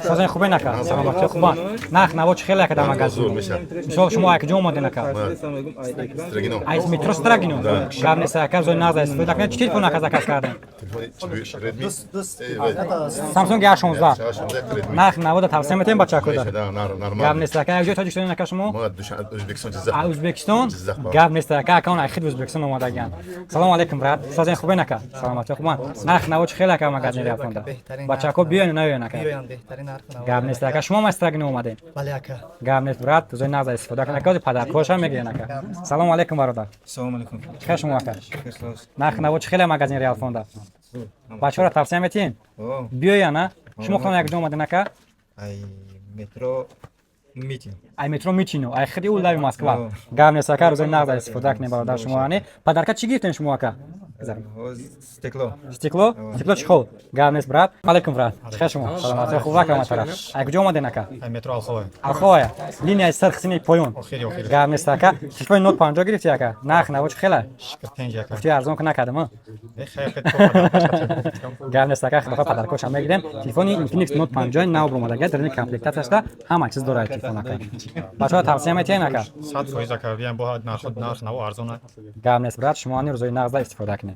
Созен, хубе нака? Саломатӣ, хубан? Нарх наво чӣ хеле, ака, дар магазин? Зур мешавад. Мисол, шумо як ҷо омаден, ака? Строгино. Аз метро Строгино. Гап нест, ака, рӯзои нағз истифода кунед. Чӣ телефон, ака, заказ кардем? Телефони Redmi. Samsung A16. A16 Redmi. Нарх навода тавсия метем бачакода? Да, Гап нормально. нест, ака. Як ҷои Тоҷикистон, ака, шумо? Ма Ӯзбекистон, Ҷиззах. А, Ӯзбекистон? Ҷиззах, ба. Гап нест, ака, ака, он айхид Ӯзбекистон омадагиан. Салом алейкум, брат. Созен, хубен, ака? Саломатӣ, хубан? Нарх наво чӣ хеле, ака, магазин Реалфонда? Беҳтарин. Бачако биёен, наёен, ака? Биёянд, беҳтарин нарх наво. Гап нест, ака. Шумо ма Строгино омадем? Бале, ака. Гап нест, брат, рӯзои нағз истифода кунед, ака. Ози падаркошам мегирен, ака. Салом алейкум, бародар. Салом алейкум. Чӣ хел шумо, ака? Нарх наво чӣ хеле магазин Реалфонда? Бачаҳоро тавсия метиҳем? Биёян, а? Шумо хона як ҷо омаден, ака? Ай метро Митин. Ай метро Митино, ай хиди ӯ лави Москва. Гап нест, ака, рӯзои нағз истифода кунед, бародар. Шумо ани подарка чӣ гирифтем шумо, ака? Стекло. Стекло, стекло, чехол. Гап нест, брат. Алейкум, брат. Чӣ хел шумо? Саломатӣ, хуб, ака? Матара ай куҷо омаден, ака? Ай метро Алховая. Алховая, линияи сирх, сини поён. Охири, охири. Гап нест, ака. Телефони Note 50 гирифти, ака. Нарх наво чӣ хела? Шикр, тенҷ, ака. Гуфти, арзон ки накардам, а? Э, хайр, хайр, то подарка. Гап нест, ака, худоха, подаркошам мегирем. Телефони Infinix Note 50 нав омадага, дар ин комплектатсияшда ҳама чиз дорад телефон, ака. Бачаҳо тавсия метиҳен, ака? 100%, ака, биям, бо нарх наво арзона. Гап нест, брат. Шумо ани рӯзои нағзда истифода кунед.